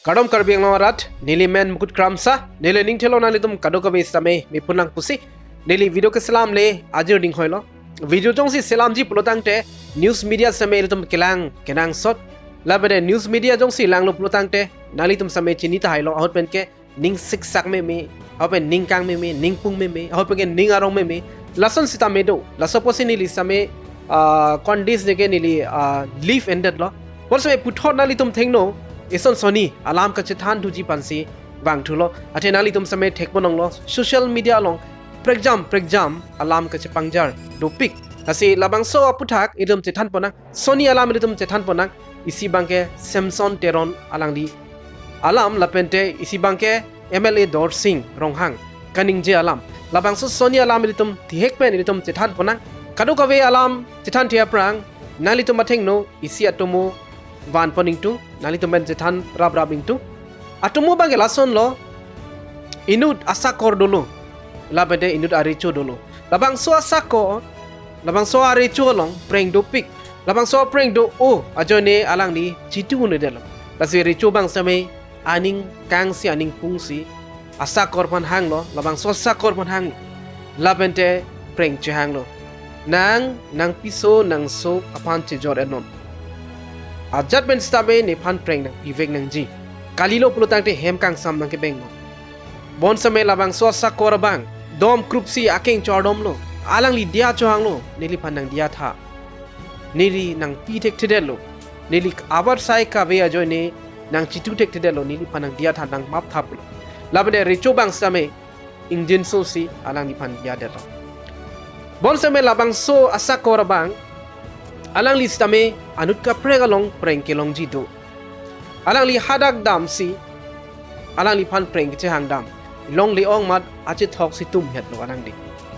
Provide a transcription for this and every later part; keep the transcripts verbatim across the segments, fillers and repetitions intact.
Kardom Karbi Anglong arat, neli men Mukut Kramsa, neli ning thelo nanglitum kadokave sitame mepun lang pusi, neli video keselam le ajir ding hoilo. Video jongsi selamji pulotangte, news media sitame ilitum kelang kenangsot. Lapen news media jongsi langlo pulotangte, nanglitum sitame chini tahailo, ahut pen ke ning siksak meme, ahut pen ning kang meme, ning pung meme, ahut pen ke ning arong meme. Lason sitame do, laso apotsi neli sitame, ah, condis neke neli, ah, live ended lo. Bonsitame puthot nanglitum thengno, ison soni alam kachethan thuji aphansi vangthulo. Athe nanglitum sitame thekponlonglo, social media along prekjam prekjam alam kachepangjar dopik. Lasi labangso aphuthak ilitum chethanponnang, soni alam ilitum chethanponnang, isi abangke Samson Teron alangli alam lapente isi abangke M L A Dorsing Ronghang kaningje alam. Labangso soni alam ilitum thihek pen ilitum chethanponnang. Kadokave alam chethanthe aphrang, nanglitum athengno isi atomo vanpon ingtung, nanglitum pen chethan raprap ingtung. Atomo abangke lasonlo, inut asakor dolo, lapente inut arecho dolo. Labangso asakor, labangso arecho along preng dopik. Labangso preng do-o ajoine alangli chitu un-edetlo. Lasi recho abang sitame aning kangsi aning pungsi asakor aphan hanglo, labangso asakor aphan hanglo. Lapente preng chehanglo. Nang, nang piso, nang so aphan chejor-etnon. Ajat pen sitame nephan preng nangpivek nangji. Kalilo pulotangte hem kangsam nangkebengnon. Bonsitame labangso asakor abang dom krupsi akeng chordomlo. Alangli diya chohanglo, neliphan nangdiya tha. Neli nangpi thekthedetlo. Neli abar sai kave ajoine nangchitu thekthedetlo, neliphan nangdiya tha, nangmap tha pulo. Lapente recho abang sitame ingjinsosi alangliphan diyadetlo. Bonsitame labangso asakor abang, alangli sitame anut kaprek along preng kelongji do. Alangli hadak damsi alangliphan preng kechehang dam. Longle-ong amat achethok si tumhetlo alangli.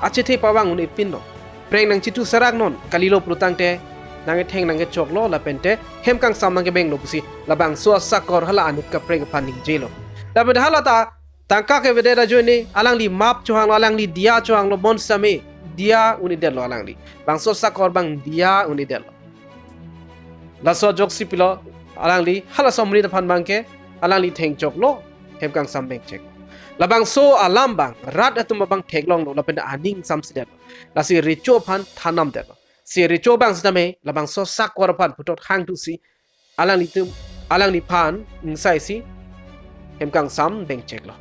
Achethe pavang un-epinlo. Preng nangchitu seraknon, kalilo pulotangte nangketheng nangkechoklo, lapente hem kangsam nangkebenglo pusi labangso asakor hala anut kaprek aphan ningjelo. Lapente hala ta tangka kevedet ajoine alangli map chohanglo, alangli diya chohanglo, bonsitame diya un-edetlo alangli. Bangso asakor abang diya un-edetlo. Laso ajoksi pilo, alangli halaso amonit aphan abangke alangli thengchoklo, hem kangsam bengchek. Labangso alam abang rat atum abang theklonglo, lapente aning samsidetlo. Lasi recho aphan than namdetlo. Si recho abang sitame labangso asakor aphan puthot hangthusi alanglitum, alangliphan ingsaisi hem kangsam bengcheklo.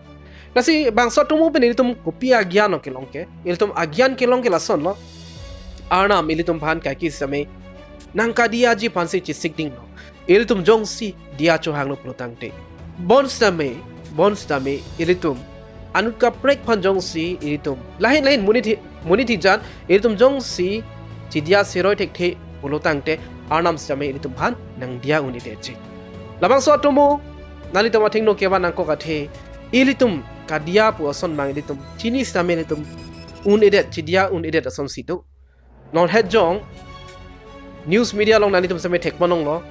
Lasi bangso atomo pen ilitum kopi agyan lo kelong ke, ilitum agyan kelong ke lasonlo. Arnam ilitum aphan kaike sitame nangkadiyaji aphansi chesik dinglo. Ilitum jongsi diya chohanglo pulotangte, bonsitame, bonsitame ilitum anut kaprek aphan jongsi ilitum lahin lahin monit hi, monit hijan ilitum jongsi chidiya seroi thekthe pulotangte, Arnam sitame ilitum aphan nangdiya un-edetji. Labangso atomo nanglitum athengno kevan nangkok athe, ilitum kadiya pu ason abang ilitum chini sitame ilitum un-edet, chidiya un-edet asonsi do. Non het jong news media along nanglitum sitame thekponlonglo.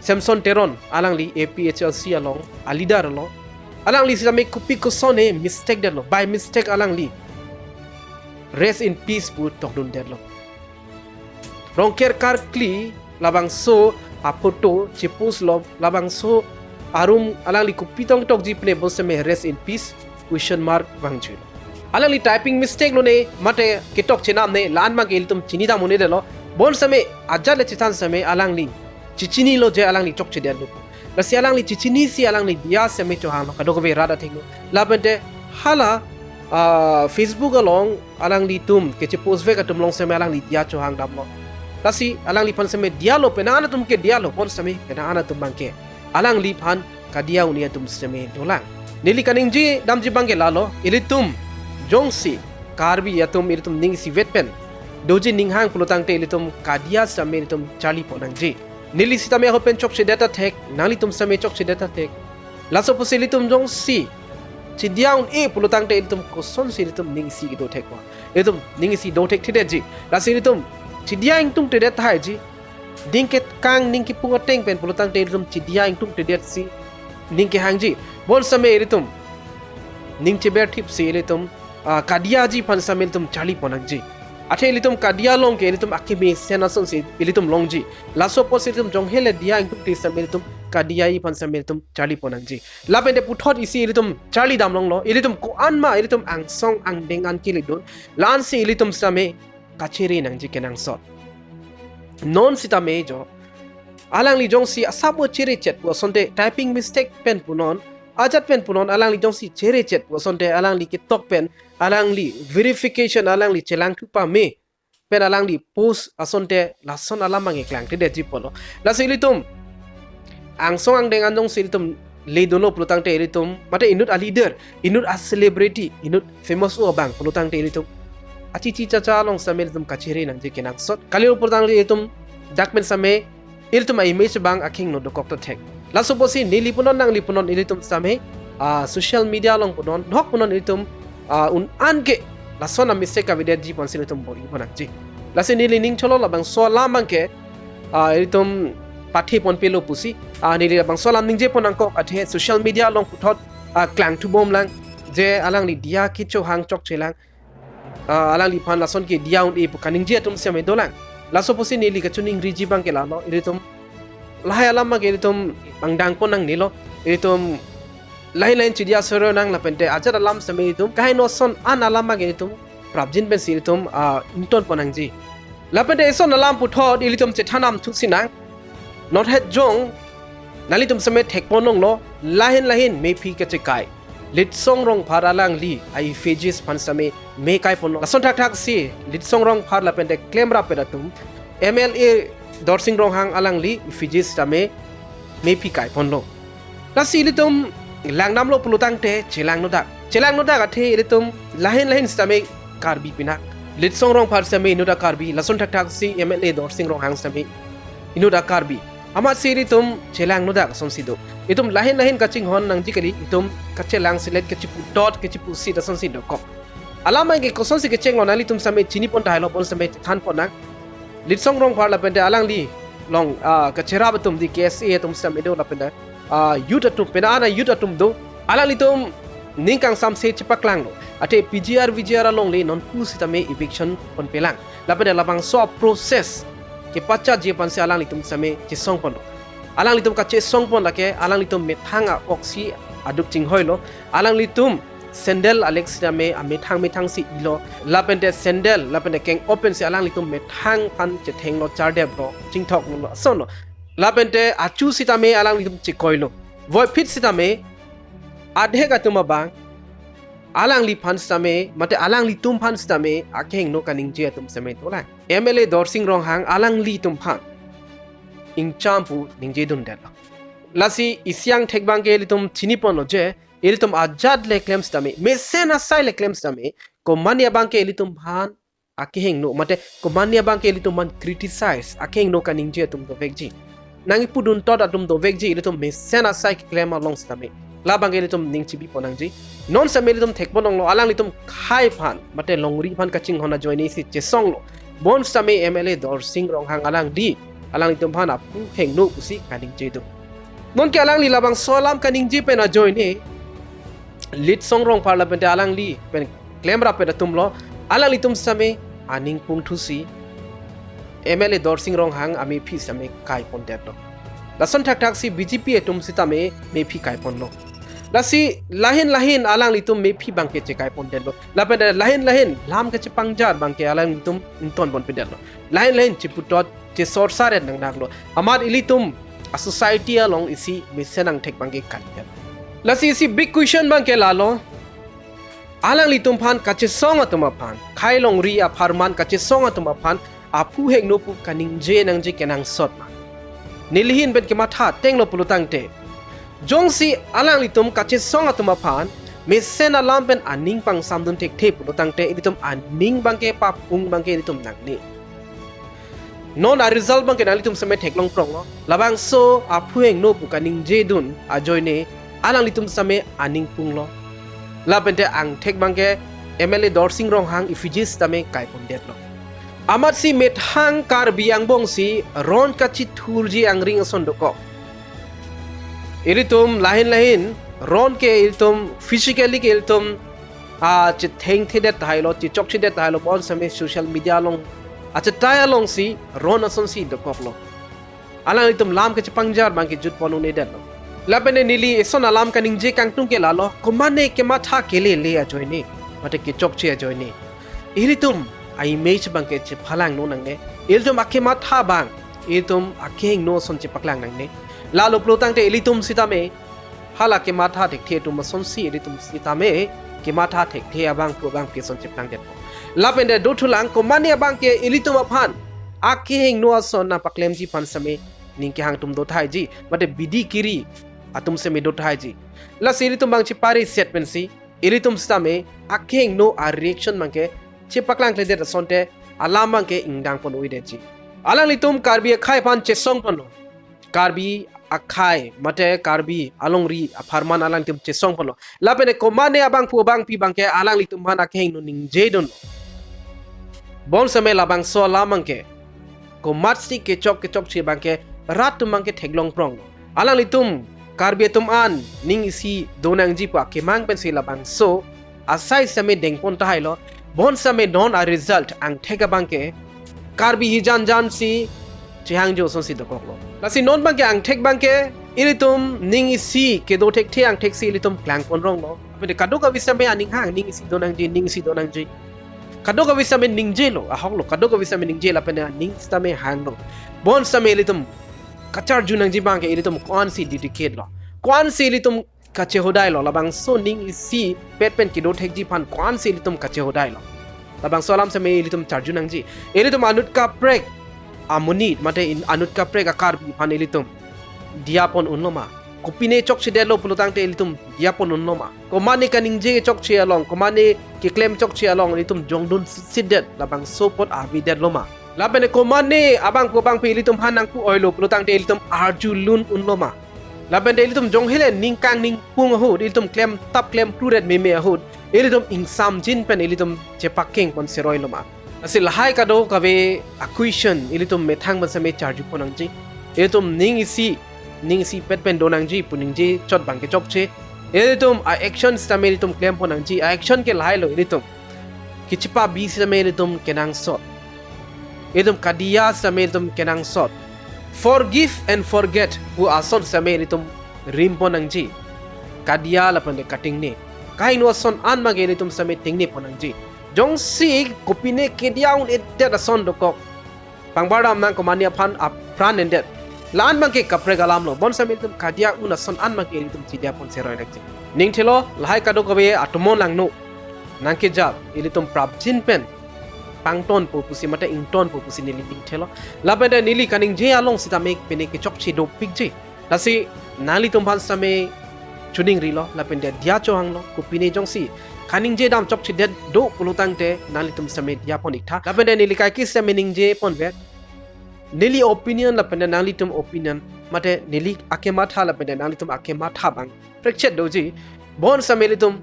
Samson Teron, alangli A P H L C along aleader lo. Alangli sitame kopi kosonhe mistake detlo, by mistake alangli rest in peace pu tokdundetlo. Rongker karkli labangso aphoto chepostlo, labangso arum alangli kopi tong tokji pine bonsitame rest in peace question mark vangjuilo. Alangli typing mistake lone mate ketok chenamne, la-an abangke ilitum chini dam un-edetlo. Bonsitame ajat le chethan sitame alangli chechinilo je alangli chokchedetlo. Lasi alangli chechinisi alangli diya sitame chohanglo kadokave rat athengno. Lapente hala, ah, Facebook along alanglitum kechepostve atum along sitame alangli diya chohang damlo. Lasi alangliphan sitame diyalo, penang an atum ke diyalo, bonsitame penang an atum abangke alangliphan kadiya un-e atum sitame dolang. Neli kaningje damji abangke lalo, ilitum jongsi Karbi atum ilitum ning isivet pen doji ninghang pulotangte ilitum kadiya sitame ilitum charlipon nangji. Neli sitame ahut pen chokchedet athek, nanglitum sitame chokchedet athek. Laso apotsi ilitum jongsi chidiya un-e pulotangte ilitum kosonsi ilitum ning isi kedo thekpo? Ilitum ning isi do thekthedetji. Lasi ilitum chidiya ingtungtedet tahai ji. Ning kekang, ning kepung ateng pen pulotangte ilitum chidiya ingtungtedetsi ning kehangji. Bonsitame ilitum ning cheberthipsi ilitum, ah, kadiyaji aphan sitame ilitum charlipon nangji. Athe ilitum kadiya along ke ilitum akemesen asonsi ilitum longji. Laso apotsi ilitum jonghe le diya ingtungte sitame ilitum kadiya aphan sitame ilitum charli pon nangji. Lapen te puthot isi ilitum charli damlonglo, ilitum ko-an ma ilitum angsong angdeng an keledun, la-ansi ilitum sitame kachere nangji kenangsot. Non sitame jo, alangli jongsi asap o chere chet pu asonte typing mistake pen punon, ajat pen punon, alangli jongsi chere chet pu asonte alangli ketok pen, alangli verification, alangli chelangthu pame pen alangli post asonte lason alam abang keklang te detji pulo. Lasi ilitum angsong angdeng an jongsi ilitum ledunlo pulotangte ilitum, mate inut a leader, inut a celebrity, inut famous o abang pulotangte ilitum achichi chacha along sitame ilitum kachere nangji kenangsot. Kalilo pulotangte ilitum dak pen sitame ilitum a image abang akehingno dokok to thek. Laso apotsi neli punon, nangli punon, ilitum sitame, ah, social media along punon, nok punon ilitum, ah, un-an ke lason a mistake kavedetji ponsi ilitum bor-i pon nangji. Lasi neli ning cholo labangso alam abang ke, ah, ilitum pathe ponpelo pusi, ah, neli labangso alam ningje pon nangkok, athe social media along puthot, ah, klangthu bomlang, je alangli diya kechohang chokchelang, ah, alangliphan lason ke diya un-e pu kaningje atum sitame dolang. Laso apotsi neli kachiningriji abang ke lalo, ilitum lahai alam abang ke ilitum pangdang pon nangnelo, ilitum lahin lahin chidiya soro nang, lapen te ajat alam sitame ilitum kaheno ason an alam abang ke ilitum prapjin pensi ilitum, ah, ington pon nangji. Lapen te ison alam puthot ilitum chethan amthu sinang. Nothet jong nanglitum sitame thek pon longlo, lahin lahin mephi kachekai Litsong Rongphar alangli a effigies aphan sitame me kai ponlo. Lason thakthaksi Litsong Rongphar lapen te klemrappet atum M L A Dorsing Ronghang alangli effigies sitame mephi kai ponlo. Lasi ilitum langdamlo pulotangte chelangnodak. Chelangnodak athe ilitum lahin lahin sitame Karbi pinak. Litsong Rongphar sitame inut a Karbi, lason thakthaksi M L A Dorsing Ronghang sitame inut a Karbi. Amatsi ilitum chelangnodak asonsi do. Itum lahin lahin kachinghon nangji kali, itum kachelang selet, kachiputot, kachipusit asonsi dokok. Alam abang ke kosonsi kechenglo, nanglitum sitame chini pon tahai lo, bon sitame than pon nang. Litsong Rongphar lapen te alangli along, ah, kacherap atum, di K S A atum sitame do, lapen te, ah, youth atum, pena ana youth atum do. Alanglitum ning kangsamse chepaklanglo. Athe P G R, V G R alongle nonpu sitame eviction ponpelang. Lapen te labangso a process kepachatji aphansi alanglitum sitame chesong ponlo. Alanglitum kachesong pon lake alanglitum methang akoksi aduk chinghoilo. Alanglitum sandal alek sitame amethang methangsi ilo. Lapen te sandal, lapen te keng-op pensi alanglitum methang aphan chethenglo, chardeplo, chingthoklo, asonlo. Lapen te achu sitame alanglitum chekoilo. Voiphit sitame adhek atum abang alangliphan sitame, mate alanglitum aphan sitame akehingno kaningje atum sitame dolang. M L A Dorsing Ronghang alanglitum aphan ingcham pu ningjedundetlo. Lasi isi angthek abang ke ilitum chini ponlo je, ilitum ajat le klem sitame, mesen asai le klem sitame, komatne abang ke ilitum aphan akehingno, mate komatne abang ke ilitum aphan criticize, akehingno kaningje atum dovekji. Nangkepuduntot atum dovekji, ilitum mesen asai keklem along sitame. La abang ke ilitum ning chibi pon nangji. Non sitame ilitum thek pon longlo, alanglitum khei aphan, mate longri aphan kachinghon ajoine si chesonglo. Bon sitame M L A Dorsing Ronghang alangli, alanglitum aphan aphu hingno pusi kaningje do. Nonke alangli labangso alam kaningje pen ajoine, Litsong Rongphar lapen te alangli pen klemrappet atumlo, alanglitum sitame aning pungthusi M L A Dorsing Ronghang amephi sitame kai pondetlo. Lason thakthaksi B J P atum sitame mephi kai ponlo. Lasi lahin lahin alanglitum mephi abang ke chekai pondetlo. Lapen te lahin lahin lam kachepangjar abang ke alanglitum ington ponpedetlo. Lahin lahin chiputot chesor saret nangdaklo. Amat ilitum a society along isi mesen angthek abang ke kalidet. Lasi isi big question abang ke lalo. Alanglitum aphan kachesong atum aphan, khei longri apharman kachesong atum aphan aphu hingno pu kaningje nangji kenangsot ma? Neli ahin pen kematha tenglo pulotangte, jongsi alanglitum kachesong atum aphan mesen alam pen aning pangsamdun thekthe pulotangte, ilitum aning abang ke papung abang ke ilitum nangne. Non a result abang ke nanglitum sitame theklong pronglo. Labangso aphu hingno pu kaningjedun ajoine alanglitum sitame aning punglo. Lapen te angthek abang ke M L A Dorsing Ronghang effigies sitame kai pondetlo. Amatsi methang Karbi angbongsi ron kachithurji angring ason dokok. Ilitum lahin lahin ron ke ilitum physically ke ilitum, ah, chethengthedet tahailo, chechokchedet tahailo, bon sitame social media along, ah, chetai alongsi ron asonsi dokoklo. Alanglitum lam kechepangjar abangke jutpon un-edetlo. Lapen neli eson alam kaningje kangtung ke lalo, komane kematha kelele ajoine, mate kechokche ajoine, ilitum a-image abangke chephalangno nangne, ilitum akematha abang, ilitum akehingno ason chepaklang nangne. Lalo pulotangte ilitum sitame, hala kematha thekthe atum asonsi ilitum sitame kematha thekthe abangphu abangpi ason cheplangdetpo. Lapen de dothulang, komane abangke ilitum aphan akehingno ason nangpaklemji aphan sitame ning kehang atum dothaiji, mate bidi kiri atum sitame dothaiji. Lasi ilitum abang chepari set pensi, ilitum sitame akehingno a-reaction abangke chepaklangkledet asonte alam abangke ingdangpon un-edetji. Alanglitum Karbi akhei aphan chesongponlo. Karbi akhei, mate Karbi alongri apharman alanglitum chesongponlo. Lapen komane abangphu abangpi abangke alanglitum aphan akehingno ningjedunlo. Bonsitame labangso alam abangke, komatsi kechok kechokche abangke rat atum abangke theklongpronglo. Alanglitum Karbi atum an ning isi donangji pu akemang pensi labangso asai sitame dengpon tahailo. Bonsitame non a-result angthek abangke Karbi hijan jan si chehangjo asonsi dokoklo. Lasi non abangke angthek abangke ilitum ning isi kedo thekthe angthek si ilitum klangpon ronglo. Lapen kadokave sitame aning hang, ning isi donangji, ning isi donangji. Kadokave sitame ningjelo, ahoklo, kadokave sitame ningje lapen aning sitame hanglo. Bonsitame ilitum kacharju nangji abangke ilitum ko-ansi dedicate lo, ko-ansi ilitum kachehodailo, labangso ning isi pet pen kedo thekji aphan ko-ansi ilitum kachehodailo. Labangso alam sitame ilitum charju nangji. Ilitum anut kaprek amonit, mate in anut kaprek a-Karbi aphan ilitum diapon unloma? Kopine chokchedetlo pulotangte ilitum diapon unloma? Komane kaningje chokche along, komane keklem chokche along ilitum jongdun sitdet, labangso apot avedetloma? Lapen komane abangphu abangpi ilitum aphan nangpu oilo pulotangte ilitum arjulun unloma? Lapen ilitum jonghile ningkang ningpung ahut, ilitum klemtap klempruret meme ahut, ilitum ingsamjin pen ilitum chepakengpon seroiloma? Lasi lahai kadokave a-question ilitum methang pen sitame charjupon nangji. Ilitum ning isi, ning isi pet pen donangji pu ningje chot abangke chokche. Ilitum a-action sitame ilitum klempon nangji. A-action ke lahailo, ilitum kechepabi sitame ilitum kenangsot. Ilitum kadiya sitame ilitum kenangsot. Forgive and forget pu ason sitame ilitum rimpon nangji. Kadiya lapen de katingne, kahingno ason an abangke ilitum sitame tingnepon nangji. Jongsi kopine kediya un-edet ason dokok, pangbar dam nang, komane aphan apran endet, la-an abangke kaprek alamlo. Bonsitame ilitum kadiya un ason an abangke ilitum chidiapon seroi nangji. Ningthelo, lahai kadokave atomon langno nangkejap, ilitum prapjin pen pangtonpo pusi mate ingtonpo pusi neli ningthelo. Lapen de neli kaningje along sitame pine kechokche dopikji. Lasi nanglitum aphan sitame choningrilo, lapen de diya chohanglo, kopine jongsi kaningje dam chokchedet do pulotangte nanglitum sitame diapon iktha. Lapen de neli kaike sitame ningjeponvet, neli opinion lapen de nanglitum opinion, mate neli akematha lapen de nanglitum akematha abang prekchet doji. Bonsitame ilitum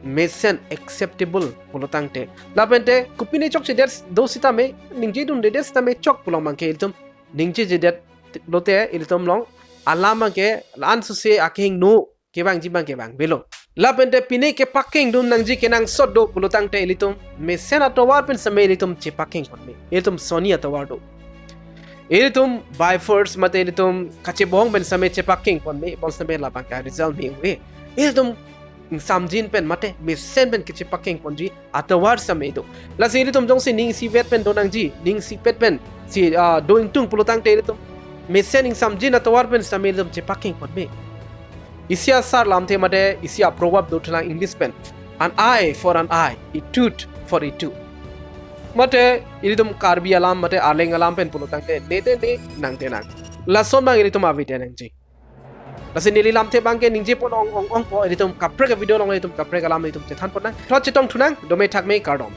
mesen acceptable pulotangte, lapen de kopine chokchedet do sitame, ningjedundedet sitame chok pulo abangke ilitum ningjejedet lote ilitum along alam abangke la-an suse akehingno kevangji abangke vangvelo. Lapen de pine kepakengdun nangji kenangsot do pulotangte ilitum mesen atovar pen sitame ilitum chepakengponme. Ilitum soni atovar do. Ilitum by force mate ilitum kachebohong pen sitame chepakengponme, bonsitame labangke result me-ove. Ilitum ingsamjin pen mate mesen pen kechepakengponji atovar sitame do. Lasi ilitum jongsi ning isivet pen donangji, ning isipet pensi, ah, do ingtung pulotangte ilitum mesen ingsamjin atovar pen sitame ilitum chepakengponme. Isi asar lamthe mate isi a-proverb dothulang English pen, "An eye for an eye, a tooth for a tooth." Mate ilitum Karbi alam mate Arleng alam pen pulotangte, ne te ne, nang te nang. Lason abang ilitum avedet nangji. Lasi neli lamthe abangke ningjepon ong ong ongpo, ilitum kaprek a-video along ilitum kaprek alam ilitum chethanpon nang. Thot chetongthu nang, dome thakme, kardom.